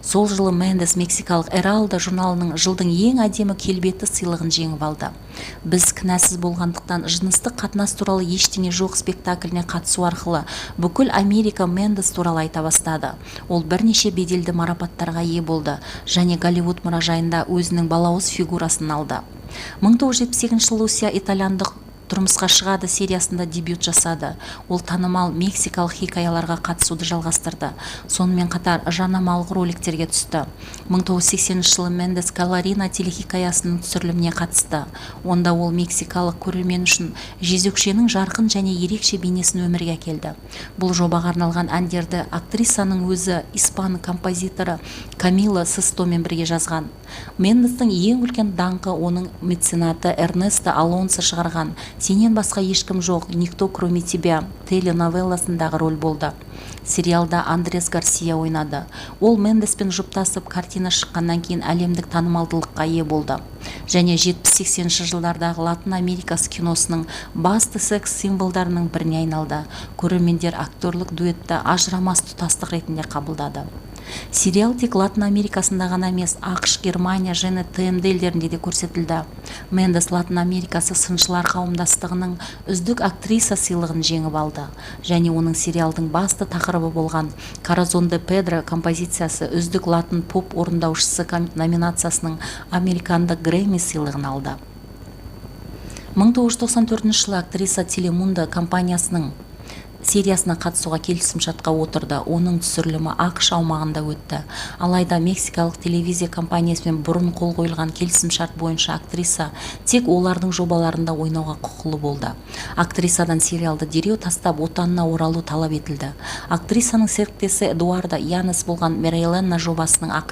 Сол жылы Мендес мексикалық «Эралдо» журналының жылдың ең әдемі келбеті сыйлығын жеңіп алды. «Біз кінәсіз болғандықтан, жыныстық қатынас туралы ештеңе жоқ» спектакліне қатысу арқылы бүкіл Америка Мендес туралы айта бастады. Ол бірнеше беделді марапаттарға ие болды және Голливуд мұражайында өзінің балауыз фигурасын алды. 1978 жылы Лусия итальяндық «Тұрмысқа шығады» сериясында дебют жасады. Ол танымал мексикалық хикаяларға қатысуды жалғастырды, сонымен қатар жарнамалық роликтерге түсті. 1980 жылы Мендес «Колорина» телехикаясының түсіріліміне қатысты. Онда ол мексикалық көрермен үшін жезөкшенің жарқын және ерекше бейнесін өмірге әкелді. Бұл жобаға арналған әндерді актрисаның өзі испан композиторы Камило Сестомен бірге жазған. Мендестің ең үлкен даңқы оның меценаты Эрнесто Алонсо шығарған «Сенен басқа ешкім жоқ» «Никто кроме тебя» теленовелласындағы роль болды. Сериалда Андрес Гарсия ойнады. Ол Мендеспен жұптасып, картина шыққаннан кейін әлемдік танымалдылыққа ие болды және 70-80 жылдардағы Латын Америкасы киносының басты секс символдарының біріне айналды. Көрермендер актерлік дуэтті ажырамас тұтастық ретінде қабылдады. Сериал тек Латын Америкасында ғана емес, АҚШ, Германия және ТМД елдерінде де көрсетілді. Мендес Латын Америкасы сыншылар қауымдастығының үздік актриса сыйлығын жеңіп алды және оның сериалдың басты тақырыбы болған «Коразон де Педро» композициясы үздік латын поп орындаушысы номинациясының американдық Грэмми сыйлығын алды. 1994 жылы актриса «Телемундо» компаниясының сериясына қатысуға келісімшартқа отырды. Оның түсірілімі АҚШ аумағында өтті. Алайда мексикалық телевизия компаниясымен бұрын қол қойылған келісімшарт бойынша актриса тек олардың жобаларында ойнауға құқылы болды. Актрисадан сериалды дереу тастап, отанына оралу талап етілді. Актрисаның серіктесі Эдуардо Янес болған «Мэрилена» жобасының АҚШ